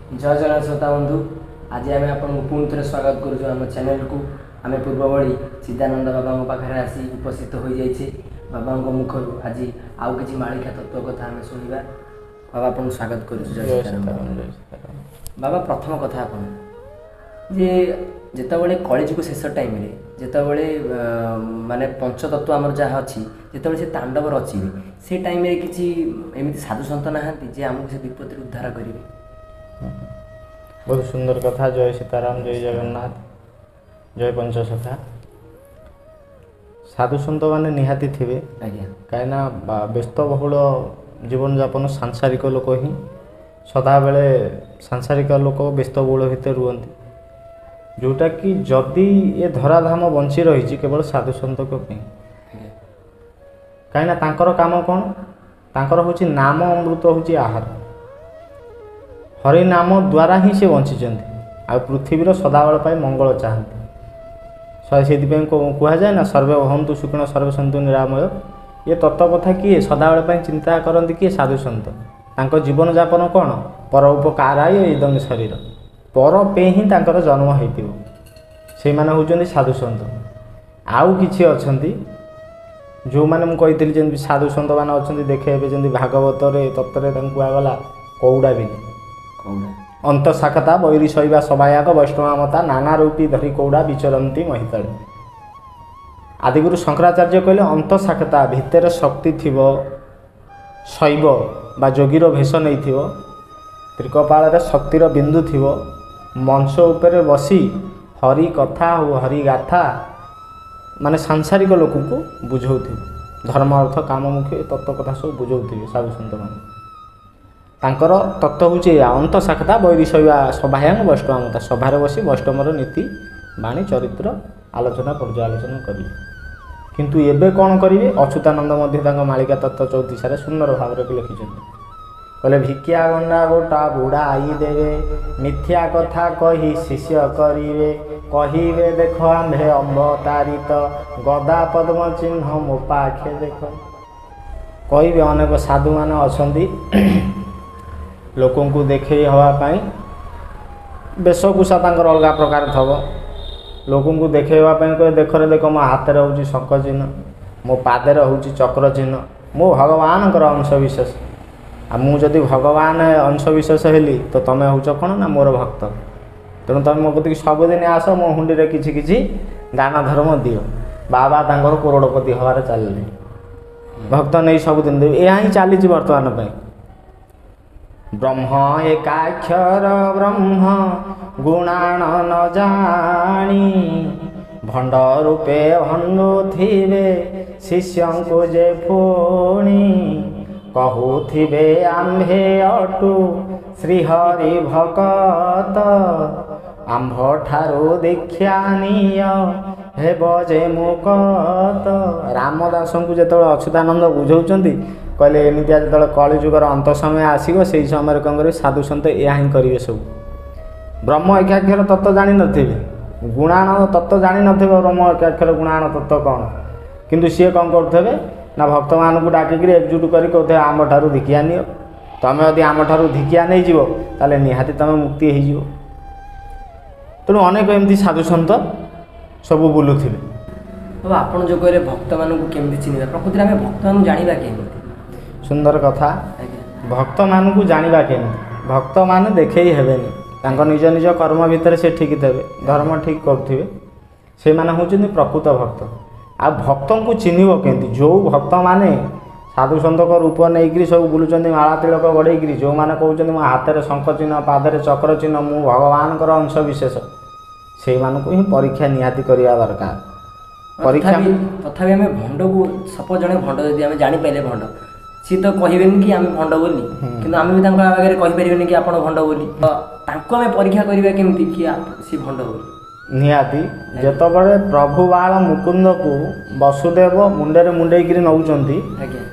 ଜୟ ଜଗନ୍ନାଥ ଶ୍ରୋତା ବନ୍ଧୁ, ଆଜି ଆମେ ଆପଣଙ୍କୁ ପୁଣି ଥରେ ସ୍ୱାଗତ କରୁଛୁ ଆମ ଚ୍ୟାନେଲକୁ। ଆମେ ପୂର୍ବ ଭଳି ଚିଦାନନ୍ଦ ବାବାଙ୍କ ପାଖରେ ଆସି ଉପସ୍ଥିତ ହୋଇଯାଇଛେ। ବାବାଙ୍କ ମୁଖରୁ ଆଜି ଆଉ କିଛି ମାଳିକା ତତ୍ତ୍ୱ କଥା ଆମେ ଶୁଣିବା। ବାବା, ଆପଣଙ୍କୁ ସ୍ୱାଗତ କରୁଛୁ। ଜୟ ସୀତାରାମ। ବାବା, ପ୍ରଥମ କଥା ଆପଣ ଯେ ଯେତେବେଳେ କଳିଯୁଗ ଶେଷ ଟାଇମ୍ରେ ଯେତେବେଳେ ମାନେ ପଞ୍ଚତତ୍ତ୍ୱ ଆମର ଯାହା ଅଛି, ଯେତେବେଳେ ସେ ତାଣ୍ଡବ ରଚିବେ, ସେ ଟାଇମ୍ରେ କିଛି ଏମିତି ସାଧୁସନ୍ଥ ନାହାନ୍ତି ଯେ ଆମକୁ ସେ ବିପତ୍ତିରୁ ଉଦ୍ଧାର କରିବେ? ବହୁତ ସୁନ୍ଦର କଥା। ଜୟ ସୀତାରାମ, ଜୟ ଜଗନ୍ନାଥ, ଜୟ ପଞ୍ଚସଖା। ସାଧୁସନ୍ଥ ମାନେ ନିହାତି ଥିବେ। କାହିଁକିନା ବ୍ୟସ୍ତବହୁଳ ଜୀବନଯାପନ ସାଂସାରିକ ଲୋକ ହିଁ ସଦାବେଳେ ସାଂସାରିକ ଲୋକ ବ୍ୟସ୍ତବହୁଳ ଭିତରେ ରୁହନ୍ତି, ଯେଉଁଟାକି ଯଦି ଏ ଧରାଧାମ ବଞ୍ଚି ରହିଛି କେବଳ ସାଧୁସନ୍ଥଙ୍କ ପାଇଁ। କାହିଁକିନା ତାଙ୍କର କାମ କ'ଣ? ତାଙ୍କର ହେଉଛି ନାମ ଅମୃତ ହେଉଛି ଆହାର। ହରିନାମ ଦ୍ୱାରା ହିଁ ସେ ବଞ୍ଚିଛନ୍ତି ଆଉ ପୃଥିବୀର ସଦାବେଳ ପାଇଁ ମଙ୍ଗଳ ଚାହାନ୍ତି। ସେଇଥିପାଇଁ କୁହାଯାଏ ନା, ସର୍ବେ ଭବନ୍ତୁ ସୁଖିନ ସର୍ବେ ସନ୍ତୁ ନିରାମୟ। ଏ ତତ୍ତ୍ୱ କଥା କିଏ ସଦାବେଳ ପାଇଁ ଚିନ୍ତା କରନ୍ତି? କିଏ? ସାଧୁସନ୍ଥ। ତାଙ୍କ ଜୀବନଯାପନ କ'ଣ? ପର ଉପକାରାୟ ଇଦଂ ଶରୀର। ପର ପାଇଁ ହିଁ ତାଙ୍କର ଜନ୍ମ ହେଇଥିବ। ସେଇମାନେ ହେଉଛନ୍ତି ସାଧୁସନ୍ଥ। ଆଉ କିଛି ଅଛନ୍ତି ଯେଉଁମାନେ ମୁଁ କହିଥିଲି, ଯେମିତି ସାଧୁସନ୍ଥ ମାନେ ଅଛନ୍ତି ଦେଖେଇବେ, ଯେମିତି ଭାଗବତରେ ତତ୍ତ୍ୱରେ ତାଙ୍କୁ କୁହାଗଲା କଉଡ଼ା ବିଧି ଅନ୍ତଶାଖତା ବୈରୀ ଶୈବା ସବାୟାକ ବୈଷ୍ଣବାମତା ନାନା ରୂପୀ ଧରି କଉଡ଼ା ବିଚରନ୍ତି ମହିତଳେ। ଆଦିଗୁରୁ ଶଙ୍କରାଚାର୍ଯ୍ୟ କହିଲେ ଅନ୍ତଶାଖତା, ଭିତରେ ଶକ୍ତି ଥିବ, ଶୈବ ବା ଯୋଗୀର ଭେଷ ନେଇଥିବ, ତ୍ରିକପାଳରେ ଶକ୍ତିର ବିନ୍ଦୁ ଥିବ, ମଞ୍ଚ ଉପରେ ବସି ହରି କଥା ଆଉ ହରି ଗାଥା ମାନେ ସାଂସାରିକ ଲୋକଙ୍କୁ ବୁଝାଉଥିବେ, ଧର୍ମ ଅର୍ଥ କାମ ମୁଖ୍ୟ ଏ ତତ୍ତ୍ୱ କଥା ସବୁ ବୁଝାଉଥିବେ ସାଧୁସନ୍ଥମାନେ। ତାଙ୍କର ତତ୍ତ୍ୱ ହେଉଛି ଏଇଆ, ଅନ୍ତଶାଖତା ବୈରୀ ଶୈବା ସଭାୟାଂ ବୈଷ୍ଣବମତା। ସଭାରେ ବସି ବୈଷ୍ଣବର ନୀତି ବାଣୀ ଚରିତ୍ର ଆଲୋଚନା ପର୍ଯ୍ୟାଲୋଚନା କରିବେ। କିନ୍ତୁ ଏବେ କ'ଣ କରିବେ? ଅଚ୍ୟୁତାନନ୍ଦ ମଧ୍ୟ ତାଙ୍କ ମାଳିକା ତତ୍ତ୍ୱ 34ରେ ସୁନ୍ଦର ଭାବରେ ଲେଖିଛନ୍ତି। କହିଲେ ଭିକିଆ ଗଣ୍ଡା ଗୋଟା ବୁଢ଼ାଇ ଦେବେ, ମିଥ୍ୟା କଥା କହି ଶିଷ୍ୟ କରିବେ, କହିବେ ଦେଖ ଆମ୍ଭେ ଅମ୍ବତାରିତ, ଗଦା ପଦ୍ମ ଚିହ୍ନ ମୋ ପାଖେ ଦେଖ। କହିବେ ଅନେକ ସାଧୁମାନେ ଅଛନ୍ତି ଲୋକଙ୍କୁ ଦେଖେଇ ହେବା ପାଇଁ ବେଶଭୂଷା ତାଙ୍କର ଅଲଗା ପ୍ରକାର ଥବ। ଲୋକଙ୍କୁ ଦେଖେଇବା ପାଇଁ କହେ, ଦେଖରେ ଦେଖ, ମୋ ହାତରେ ହେଉଛି ଶଙ୍ଖ ଚିହ୍ନ, ମୋ ପାଦରେ ହେଉଛି ଚକ୍ର ଚିହ୍ନ, ମୁଁ ଭଗବାନଙ୍କର ଅଂଶ ବିଶେଷ। ଆଉ ମୁଁ ଯଦି ଭଗବାନ ଅଂଶ ବିଶେଷ ହେଲି ତ ତମେ ହେଉଛ କ'ଣ ନା ମୋର ଭକ୍ତ। ତେଣୁ ତମେ ମୋ କତିକି ସବୁଦିନ ଆସ, ମୋ ହୁଣ୍ଡିରେ କିଛି କିଛି ଦାନ ଧର୍ମ ଦିଅ। ବାବା ତାଙ୍କର କରୋଡ଼ପତି ହେବାରେ ଚାଲିଲେ, ଭକ୍ତ ନେଇ ସବୁଦିନ ଦେବେ। ଏହା ହିଁ ଚାଲିଛି ବର୍ତ୍ତମାନ ପାଇଁ। ବ୍ରହ୍ମ ଏକାକ୍ଷର ବ୍ରହ୍ମ ଗୁଣାଣ ନ ଜାଣି ଭଣ୍ଡ ରୂପେ ଭଣ୍ଡୁଥିବେ ଶିଷ୍ୟଙ୍କୁ ଯେ ପୁଣି କହୁଥିବେ ଆମ୍ଭେ ଅଟୁ ଶ୍ରୀହରି ଭକତ, ଆମ୍ଭଠାରୁ ଦୀକ୍ଷା ନିଅ ହେବ ଯେ ମୁକତ। ରାମଦାସଙ୍କୁ ଯେତେବେଳେ ଅଚ୍ୟୁତାନନ୍ଦ ବୁଝାଉଛନ୍ତି, କହିଲେ ଏମିତିଆ ଯେତେବେଳେ କଳିଯୁଗର ଅନ୍ତ ସମୟ ଆସିବ, ସେଇ ସମୟରେ କ'ଣ କରିବେ? ସାଧୁସନ୍ଥ ଏହା ହିଁ କରିବେ ସବୁ। ବ୍ରହ୍ମ ଏକାକ୍ଷର ତତ୍ତ୍ୱ ଜାଣିନଥିବେ, ଗୁଣାଣ ତତ୍ତ୍ୱ ଜାଣିନଥିବେ, ବ୍ରହ୍ମ ଏକାକ୍ଷର ଗୁଣାଣ ତତ୍ତ୍ୱ କ'ଣ, କିନ୍ତୁ ସିଏ କ'ଣ କରୁଥିବେ ନା ଭକ୍ତମାନଙ୍କୁ ଡାକିକିରି ଏକଜୁଟ କରି କହୁଥିବେ ଆମଠାରୁ ଧିକିଆ ନିଅ, ତମେ ଯଦି ଆମଠାରୁ ଧିକିଆ ନେଇଯିବ ତାହେଲେ ନିହାତି ତମେ ମୁକ୍ତି ହେଇଯିବ। ତେଣୁ ଅନେକ ଏମିତି ସାଧୁସନ୍ଥ ସବୁ ବୁଲୁଥିବେ। ବାବା, ଆପଣ ଯେଉଁ କହିଲେ ଭକ୍ତମାନଙ୍କୁ କେମିତି ଚିହ୍ନିବା, ପ୍ରକୃତିରେ ଆମେ ଭକ୍ତମାନଙ୍କୁ ଜାଣିବା କେମିତି? ସୁନ୍ଦର କଥା। ଭକ୍ତମାନଙ୍କୁ ଜାଣିବା କେମିତି? ଭକ୍ତମାନେ ଦେଖେଇ ହେବେନି, ତାଙ୍କ ନିଜ ନିଜ କର୍ମ ଭିତରେ ସେ ଠିକ୍ ଥିବେ, ଧର୍ମ ଠିକ୍ କରୁଥିବେ, ସେମାନେ ହେଉଛନ୍ତି ପ୍ରକୃତ ଭକ୍ତ। ଆଉ ଭକ୍ତଙ୍କୁ ଚିହ୍ନିବ କେମିତି? ଯେଉଁ ଭକ୍ତମାନେ ସାଧୁସନ୍ଥଙ୍କ ରୂପ ନେଇକରି ସବୁ ବୁଲୁଛନ୍ତି, ମାଳା ତିଳକ ଗଡ଼େଇକିରି, ଯେଉଁମାନେ କହୁଛନ୍ତି ମୋ ହାତରେ ଶଙ୍ଖ ଚିହ୍ନ, ପାଦରେ ଚକ୍ର ଚିହ୍ନ, ମୁଁ ଭଗବାନଙ୍କର ଅଂଶ ବିଶେଷ, ସେଇମାନଙ୍କୁ ହିଁ ପରୀକ୍ଷା ନିହାତି କରିବା ଦରକାର। ପରୀକ୍ଷା ତଥାପି ଆମେ ଭଣ୍ଡକୁ, ସପୋଜ ଜଣେ ଭଣ୍ଡ ଯଦି ଆମେ ଜାଣିପାରିଲେ ଭଣ୍ଡ, ସିଏ ତ କହିବେନି କି ଆମେ ଭଣ୍ଡ ବୋଲି, କିନ୍ତୁ ଆମେ ବି ତାଙ୍କ ଆଗରେ କହିପାରିବେନି କି ଆପଣ ଭଣ୍ଡ ବୋଲି। ତ ତାଙ୍କୁ ଆମେ ପରୀକ୍ଷା କରିବା କେମିତି କି ସିଏ ଭଣ୍ଡ ବୋଲି? ନିହାତି ଯେତେବେଳେ ପ୍ରଭୁ ବାଳ ମୁକୁନ୍ଦକୁ ବସୁଦେବ ମୁଣ୍ଡରେ ମୁଣ୍ଡେଇକିରି ନେଉଛନ୍ତି,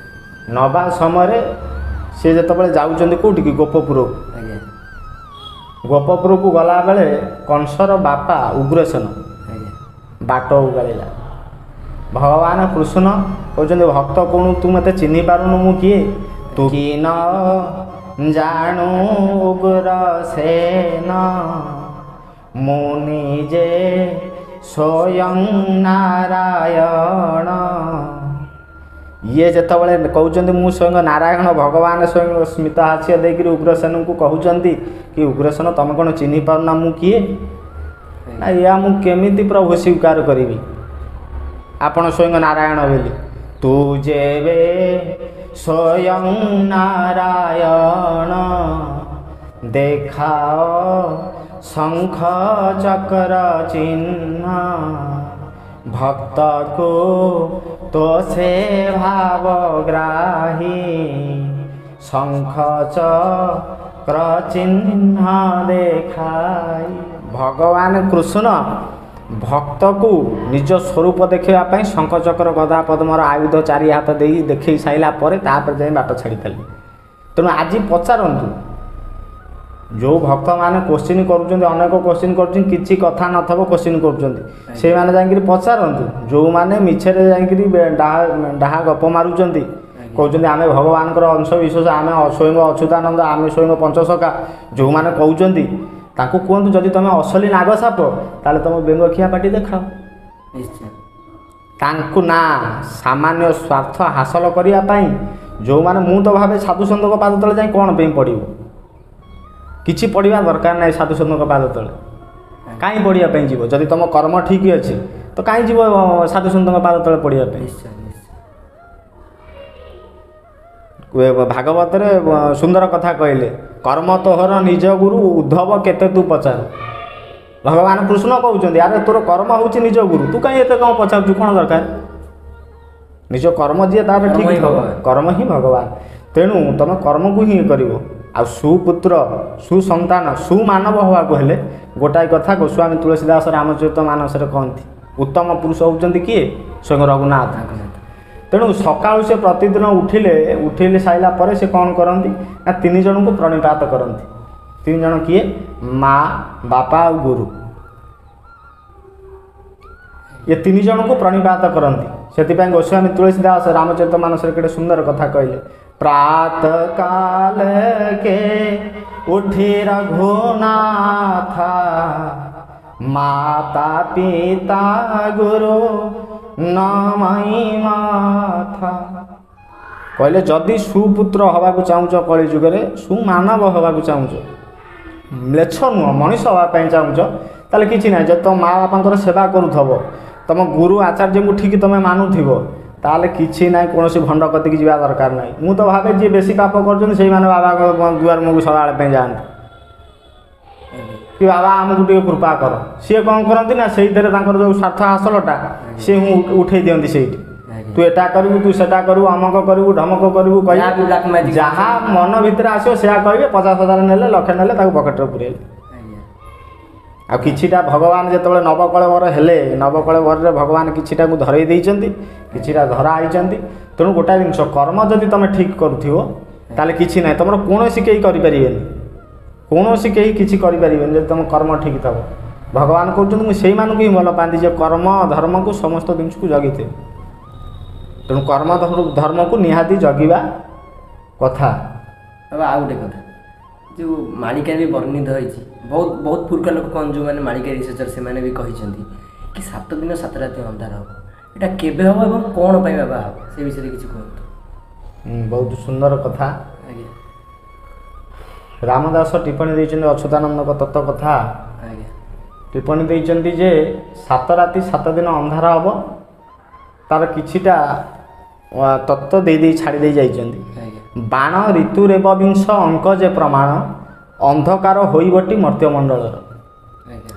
ନେବା ସମୟରେ ସିଏ ଯେତେବେଳେ ଯାଉଛନ୍ତି କେଉଁଠିକି? ଗୋପପୁରକୁ। ଗୋପପୁରକୁ ଗଲାବେଳେ କଂସର ବାପା ଉଗ୍ରସେନ ବାଟ ଉଗାଳିଲା। ଭଗବାନ କୃଷ୍ଣ କହୁଛନ୍ତି, ଭକ୍ତ କଣ ତୁ ମୋତେ ଚିହ୍ନି ପାରୁନୁ ମୁଁ କିଏ? ତୁ କି ନ ଜାଣୁ ଉଗ୍ରସେନ, ମୁଁ ନିଜେ ସ୍ୱୟଂ ନାରାୟଣ। ଇଏ ଯେତେବେଳେ କହୁଛନ୍ତି ମୁଁ ସ୍ୱୟଂ ନାରାୟଣ, ଭଗବାନ ସ୍ୱୟଂ ସ୍ମିତ ହାସ୍ୟ ଦେଇକରି ଉଗ୍ରସେନଙ୍କୁ କହୁଛନ୍ତି କି ଉଗ୍ରସେନ ତମେ କ'ଣ ଚିହ୍ନି ପାରୁନା ମୁଁ କିଏ? ନା ୟା ମୁଁ କେମିତି ପ୍ରଭୁ ସ୍ୱୀକାର କରିବି ଆପଣ ସ୍ୱୟଂ ନାରାୟଣ ବୋଲି? ତୁ ଯେବେ ସ୍ୱୟଂ ନାରାୟଣ, ଦେଖାଅ ଶଙ୍ଖ ଚକ୍ର ଚିହ୍ନ, ଭକ୍ତକୁ ତୋ ସେ ଭାବଗ୍ରାହୀ, ଶଙ୍ଖ ଚକ୍ର ଚିହ୍ନ ଦେଖାଇ। ଭଗବାନ କୃଷ୍ଣ ଭକ୍ତକୁ ନିଜ ସ୍ୱରୂପ ଦେଖିବା ପାଇଁ ଶଙ୍ଖ ଚକ୍ର ଗଦା ପଦ୍ମର ଆୟୁଧ ଚାରି ହାତ ଦେଇ ଦେଖେଇ ସାରିଲା ପରେ ତାପରେ ଯାଇ ବାଟ ଛାଡ଼ିଥିଲେ। ତେଣୁ ଆଜି ପଚାରନ୍ତୁ ଯେଉଁ ଭକ୍ତମାନେ କୋଶ୍ଚିନ୍ କରୁଛନ୍ତି, ଅନେକ କୋଶ୍ଚିନ୍ କରୁଛନ୍ତି, କିଛି କଥା ନଥିବ କୋଶ୍ଚିନ୍ କରୁଛନ୍ତି, ସେଇମାନେ ଯାଇକିରି ପଚାରନ୍ତୁ। ଯେଉଁମାନେ ମିଛରେ ଯାଇକିରି ଡାହା ଡାହା ଗପ ମାରୁଛନ୍ତି, କହୁଛନ୍ତି ଆମେ ଭଗବାନଙ୍କର ଅଂଶ ବିଶେଷ, ଆମେ ସ୍ୱୟଂ ଅଚ୍ୟୁତାନନ୍ଦ, ଆମେ ସ୍ୱୟଂ ପଞ୍ଚସଖା, ଯେଉଁମାନେ କହୁଛନ୍ତି ତାଙ୍କୁ କୁହନ୍ତୁ ଯଦି ତୁମେ ଅସଲି ନାଗ ସାପ ତାହେଲେ ତୁମ ବେଙ୍ଗ ଖିଆ ପାଟି ଦେଖାଅ। ନିଶ୍ଚୟ ତାଙ୍କୁ ନା ସାମାନ୍ୟ ସ୍ୱାର୍ଥ ହାସଲ କରିବା ପାଇଁ ଯେଉଁମାନେ, ମୁଁ ତ ଭାବେ ସାଧୁସନ୍ଥଙ୍କ ପାଦ ତଳେ ଯାଇ କ'ଣ ପାଇଁ ପଡ଼ିବ? କିଛି ପଡ଼ିବା ଦରକାର ନାହିଁ ସାଧୁସନ୍ଥଙ୍କ ପାଦ ତଳେ। କାହିଁ ପଡ଼ିବା ପାଇଁ ଯିବ? ଯଦି ତୁମ କର୍ମ ଠିକ୍ ଅଛି ତ କାହିଁ ଯିବ ସାଧୁସନ୍ଥଙ୍କ ପାଦ ତଳେ ପଡ଼ିବା ପାଇଁ? ନିଶ୍ଚୟ ନିଶ୍ଚୟ। ଭାଗବତରେ ସୁନ୍ଦର କଥା କହିଲେ, କର୍ମ ତୋହର ନିଜ ଗୁରୁ, ଉଦ୍ଧବ କେତେ ତୁ ପଚାରୁ। ଭଗବାନ କୃଷ୍ଣ କହୁଛନ୍ତି ଆରେ ତୋର କର୍ମ ହେଉଛି ନିଜ ଗୁରୁ, ତୁ କାହିଁ ଏତେ କ'ଣ ପଚାରୁଛୁ, କ'ଣ ଦରକାର? ନିଜ କର୍ମ ଯିଏ ତାର କର୍ମ ଠିକ୍ ହିଁ ଥିବ, ଭଗବାନ। କର୍ମ ହିଁ ଭଗବାନ। ତେଣୁ ତମେ କର୍ମକୁ ହିଁ କରିବ। ଆଉ ସୁପୁତ୍ର ସୁସନ୍ତାନ ସୁମାନବ ହେବାକୁ ହେଲେ ଗୋଟାଏ କଥା ଗୋସ୍ୱାମୀ ତୁଳସୀ ଦାସ ରାମଚରିତ ମାନସରେ କହନ୍ତି, ଉତ୍ତମ ପୁରୁଷ ହେଉଛନ୍ତି କିଏ? ସ୍ୱୟଂ ରଘୁନାଥ। ରଘୁନାଥ। ତେଣୁ ସକାଳୁ ସେ ପ୍ରତିଦିନ ଉଠିଲେ, ଉଠିଲେ ସାରିଲା ପରେ ସେ କ'ଣ କରନ୍ତି ନା ତିନି ଜଣଙ୍କୁ ପ୍ରଣିପାତ କରନ୍ତି। ତିନି ଜଣ କିଏ? ମା, ବାପା ଆଉ ଗୁରୁ। ଏ ତିନି ଜଣଙ୍କୁ ପ୍ରଣିପାତ କରନ୍ତି। ସେଥିପାଇଁ ଗୋସ୍ୱାମୀ ତୁଳସୀ ଦାସ ରାମଚରିତ ମାନସରେ କେତେ ସୁନ୍ଦର କଥା କହିଲେ, ପ୍ରାତ କାଲ କେ ଉଠି ରଘୁନାଥ, ମାତା ପିତା ଗୁରୁ ନମଇ ମାଥା। କହିଲେ ଯଦି ସୁପୁତ୍ର ହେବାକୁ ଚାହୁଁଛ କଳି ଯୁଗରେ, ସୁମାନବ ହେବାକୁ ଚାହୁଁଛ, ମ୍ଲେଚ୍ଛ ନୁହଁ ମଣିଷ ହେବା ପାଇଁ ଚାହୁଁଛ, ତାହେଲେ କିଛି ନାହିଁ। ଯଦି ତୁମ ମା ବାପାଙ୍କର ସେବା କରୁଥିବ, ତୁମ ଗୁରୁ ଆଚାର୍ଯ୍ୟଙ୍କୁ ଠିକ୍ ତୁମେ ମାନୁଥିବ, ତାହେଲେ କିଛି ନାହିଁ, କୌଣସି ଭଣ୍ଡ କତିକି ଯିବା ଦରକାର ନାହିଁ। ମୁଁ ତ ଭାବେ ଯିଏ ବେଶୀ ପାପ କରୁଛନ୍ତି ସେଇମାନେ ବାବାଙ୍କ ଦୁଆର ମୁହଁକୁ ସଦାବେଳେ ପାଇଁ ଯାଆନ୍ତି କି ବାବା ଆମକୁ ଟିକେ କୃପା କର। ସିଏ କ'ଣ କରନ୍ତି ନା ସେଇଥିରେ ତାଙ୍କର ଯେଉଁ ସ୍ୱାର୍ଥ ହାସଲଟା ସିଏ ହିଁ ଉଠେଇ ଦିଅନ୍ତି ସେଇଠି। ତୁ ଏଟା କରିବୁ, ତୁ ସେଟା କରିବୁ, ଅମକ କରିବୁ, ଢମକ କରିବୁ, ଯାହା ବି black କହିବେ, magic ଯାହା ମନ ଭିତରେ ଆସିବ ସେୟା କହିବେ। 50,000 ନେଲେ, ଲକ୍ଷେ ନେଲେ, ତାକୁ ପକେଟରେ ପୁରେଇଲେ। ଆଜ୍ଞା। ଆଉ କିଛିଟା ଭଗବାନ ଯେତେବେଳେ ନବକଳେବର ହେଲେ, ନବକଳେବରରେ ଭଗବାନ କିଛିଟାକୁ ଧରେଇ ଦେଇଛନ୍ତି, କିଛିଟା ଧରା ହେଇଛନ୍ତି। ତେଣୁ ଗୋଟାଏ ଜିନିଷ, କର୍ମ ଯଦି ତୁମେ ଠିକ୍ କରୁଥିବ ତାହେଲେ କିଛି ନାହିଁ, ତୁମର କୌଣସି କେହି କରିପାରିବେନି, କୌଣସି କେହି କିଛି କରିପାରିବେନି ଯଦି ତୁମ କର୍ମ ଠିକ୍ ଥିବ। ଭଗବାନ କହୁଛନ୍ତି ମୁଁ ସେଇମାନଙ୍କୁ ହିଁ ଭଲ ପାଆନ୍ତି ଯେ କର୍ମ ଧର୍ମକୁ ସମସ୍ତ ଜିନିଷକୁ ଜଗିଥିବେ। ତେଣୁ କର୍ମ ଧର୍ମକୁ ନିହାତି ଜଗିବା କଥା। ବାବା ଆଉ ଗୋଟେ କଥା, ଯେଉଁ ମାଳିକାରେ ବି ବର୍ଣ୍ଣିତ ହେଇଛି, ବହୁତ ବହୁତ ପୁରୁଖା ଲୋକ କ'ଣ ଯେଉଁମାନେ ମାଳିକା ରିସର୍ଚ୍ଚର ସେମାନେ ବି କହିଛନ୍ତି କି 7 ଦିନ 7 ରାତି ଅନ୍ଧାର ହେବ। ଏଇଟା କେବେ ହେବ ଏବଂ କ'ଣ ପାଇଁ ବାବା ହେବ, ସେ ବିଷୟରେ କିଛି କୁହନ୍ତୁ। ବହୁତ ସୁନ୍ଦର କଥା। ଆଜ୍ଞା। ରାମଦାସ ଟିପ୍ପଣୀ ଦେଇଛନ୍ତି ଅଚ୍ୟୁତାନନ୍ଦଙ୍କ ତତ୍ତ୍ୱ କଥା। ଆଜ୍ଞା। ଟିପ୍ପଣୀ ଦେଇଛନ୍ତି ଯେ 7 ରାତି 7 ଦିନ ଅନ୍ଧାର ହେବ, ତାର କିଛିଟା ତତ୍ତ୍ୱ ଦେଇ ଦେଇ ଛାଡ଼ି ଦେଇ ଯାଇଛନ୍ତି। ଆଜ୍ଞା। ବାଣ ଋତୁରେବ ବିଂଶ ଅଙ୍କ ଯେ ପ୍ରମାଣ, ଅନ୍ଧକାର ହୋଇବଟି ମର୍ତ୍ତ୍ୟମଣ୍ଡଳର। ଆଜ୍ଞା।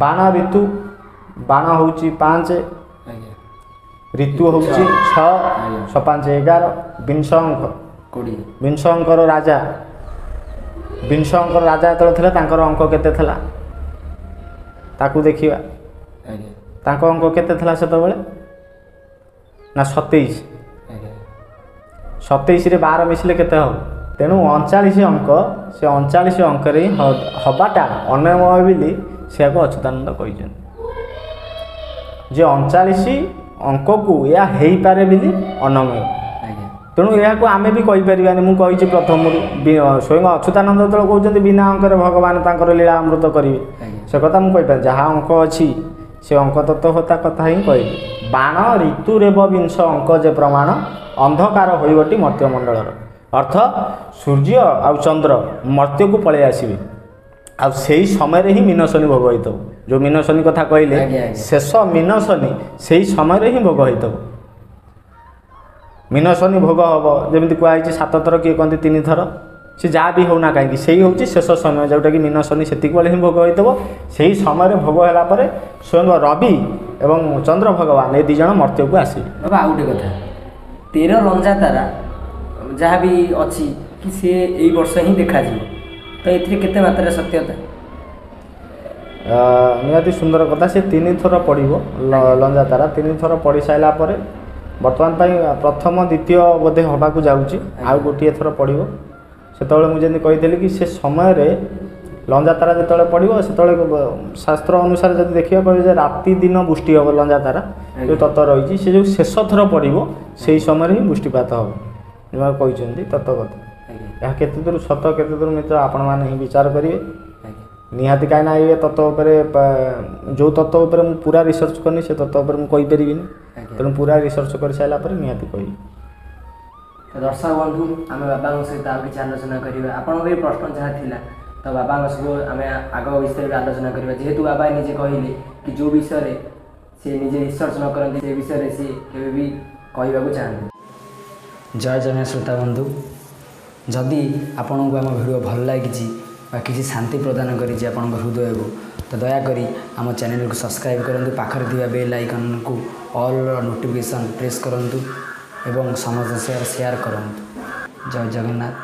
ବାଣ ଋତୁ, ବାଣ ହେଉଛି 5, ଆଜ୍ଞା, ଋତୁ ହେଉଛି 6, ଆଜ୍ଞା। 6 5 11, ବିଂଶ ଅଙ୍କ 20, ବିଂଶ ଅଙ୍କର ରାଜା। ବିଂଶ ଅଙ୍କର ରାଜା ଯେତେବେଳେ ଥିଲେ ତାଙ୍କର ଅଙ୍କ କେତେ ଥିଲା ତାକୁ ଦେଖିବା। ଆଜ୍ଞା। ତାଙ୍କ ଅଙ୍କ କେତେ ଥିଲା ସେତେବେଳେ ନା 27। ଆଜ୍ଞା। 27ରେ 12 ମିଶିଲେ କେତେ ହେବ? ତେଣୁ 39 ଅଙ୍କ, ସେ 39 ଅଙ୍କରେ ହିଁ ହବାଟା ଅନମୟ ବୋଲି ସେୟାକୁ ଅଚ୍ୟୁତାନନ୍ଦ କହିଛନ୍ତି ଯେ 39 ଅଙ୍କକୁ ଏହା ହେଇପାରେ ବୋଲି ଅନମୟ। ଆଜ୍ଞା। ତେଣୁ ଏହାକୁ ଆମେ ବି କହିପାରିବାନି। ମୁଁ କହିଛି ପ୍ରଥମରୁ, ସ୍ୱୟଂ ଅଚ୍ୟୁତାନନ୍ଦ ଯେତେବେଳେ କହୁଛନ୍ତି ବିନା ଅଙ୍କରେ ଭଗବାନ ତାଙ୍କର ଲୀଳା ଅମୃତ କରିବେ, ସେ କଥା ମୁଁ କହିପାରେ। ଯାହା ଅଙ୍କ ଅଛି ସେ ଅଙ୍କ ତତ୍ତ୍ୱ କଥା ହିଁ କହିବି। ବାଣ ଋତୁରେବ ବିଂଶ ଅଙ୍କ ଯେ ପ୍ରମାଣ, ଅନ୍ଧକାର ହୋଇବଟି ମର୍ତ୍ତ୍ୟମଣ୍ଡଳର। ଅର୍ଥ ସୂର୍ଯ୍ୟ ଆଉ ଚନ୍ଦ୍ର ମର୍ତ୍ତ୍ୟକୁ ପଳେଇ ଆସିବେ, ଆଉ ସେଇ ସମୟରେ ହିଁ ମୀନଶନି ଭୋଗ ହେଇଥିବ। ଯେଉଁ ମୀନଶନି କଥା କହିଲେ, ଶେଷ ମୀନଶନି ସେଇ ସମୟରେ ହିଁ ଭୋଗ ହେଇଥିବ। ମୀନଶନି ଭୋଗ ହେବ ଯେମିତି କୁହାହେଇଛି 7 ଥର, କିଏ କହନ୍ତି 3 ଥର, ସେ ଯାହା ବି ହେଉନା କାହିଁକି ସେଇ ହେଉଛି ଶେଷ ସମୟ, ଯେଉଁଟାକି ମୀନଶନି ସେତିକି ବେଳେ ହିଁ ଭୋଗ ହେଇଥିବ। ସେଇ ସମୟରେ ଭୋଗ ହେଲା ପରେ ସ୍ୱୟଂ ରବି ଏବଂ ଚନ୍ଦ୍ର ଭଗବାନ ଏ 2 ଜଣ ମର୍ତ୍ତ୍ୟକୁ ଆସିବେ। ବାବା ଆଉ ଗୋଟେ କଥା, 13 ଲଞ୍ଜା ତାରା ଯାହା ବି ଅଛି କି ସିଏ ଏଇ ବର୍ଷ ହିଁ ଦେଖାଯିବ, ତ ଏଥିରେ କେତେ ମାତ୍ରାରେ ସତ୍ୟତା? ନିହାତି ସୁନ୍ଦର କଥା। ସେ 3 ଥର ପଡ଼ିବ ଲଞ୍ଜା ତାରା। 3 ଥର ପଡ଼ି ସାରିଲା ପରେ ବର୍ତ୍ତମାନ ପାଇଁ ପ୍ରଥମ ଦ୍ୱିତୀୟ ବୋଧେ ହେବାକୁ ଯାଉଛି, ଆଉ ଗୋଟିଏ ଥର ପଡ଼ିବ। ସେତେବେଳେ ମୁଁ ଯେମିତି କହିଥିଲି କି ସେ ସମୟରେ ଲଞ୍ଜା ତାରା ଯେତେବେଳେ ପଡ଼ିବ, ସେତେବେଳେ ଶାସ୍ତ୍ର ଅନୁସାରେ ଯଦି ଦେଖିବା କହିବେ ଯେ ରାତି ଦିନ ବୃଷ୍ଟି ହେବ। ଲଞ୍ଜା ତାରା ଯେଉଁ ତତ୍ତ୍ୱ ରହିଛି, ସେ ଯେଉଁ ଶେଷ ଥର ପଡ଼ିବ ସେଇ ସମୟରେ ହିଁ ବୃଷ୍ଟିପାତ ହେବ, ଯାହା କହିଛନ୍ତି ତତ୍ତ୍ୱ କଥା। ଏହା କେତେ ଦୂର ସତ କେତେ ଦୂର ମିଥ୍ୟା ଆପଣମାନେ ହିଁ ବିଚାର କରିବେ ନିହାତି। କାହିଁକିନା ଏ ତତ୍ତ୍ୱ ଉପରେ, ଯେଉଁ ତତ୍ତ୍ୱ ଉପରେ ମୁଁ ପୁରା ରିସର୍ଚ୍ଚ କରିନି ସେ ତତ୍ତ୍ୱ ଉପରେ ମୁଁ କହିପାରିବିନି, ତେଣୁ ପୁରା ରିସର୍ଚ୍ଚ କରିସାରିଲା ପରେ ନିହାତି କହିବି। ଦର୍ଶକ ବନ୍ଧୁ, ଆମେ ବାବାଙ୍କ ସହିତ ଆଉ କିଛି ଆଲୋଚନା କରିବା। ଆପଣଙ୍କ ବି ପ୍ରଶ୍ନ ଯାହା ଥିଲା ତ ବାବାଙ୍କ ସହ ଆମେ ଆଗ ବିଷୟରେ ବି ଆଲୋଚନା କରିବା। ଯେହେତୁ ବାବା ନିଜେ କହିଲେ କି ଯେଉଁ ବିଷୟରେ ସେ ନିଜେ ରିସର୍ଚ୍ଚ ନ କରନ୍ତି ସେ ବିଷୟରେ ସିଏ କେବେ ବି କହିବାକୁ ଚାହାନ୍ତି। ଜୟ ଜଗନ୍ନାଥ ଶ୍ରୋତା ବନ୍ଧୁ, ଯଦି ଆପଣଙ୍କୁ ଆମ ଭିଡ଼ିଓ ଭଲ ଲାଗିଛି ବା କିଛି ଶାନ୍ତି ପ୍ରଦାନ କରିଛି ଆପଣଙ୍କ ହୃଦୟକୁ, ତ ଦୟାକରି ଆମ ଚ୍ୟାନେଲକୁ ସବସ୍କ୍ରାଇବ୍ କରନ୍ତୁ, ପାଖରେ ଥିବା ବେଲ୍ ଆଇକନ୍କୁ ଅଲ୍ର ନୋଟିଫିକେସନ୍ ପ୍ରେସ୍ କରନ୍ତୁ ଏବଂ ସମସ୍ତ ସେୟାର କରନ୍ତୁ। ଜୟ ଜଗନ୍ନାଥ,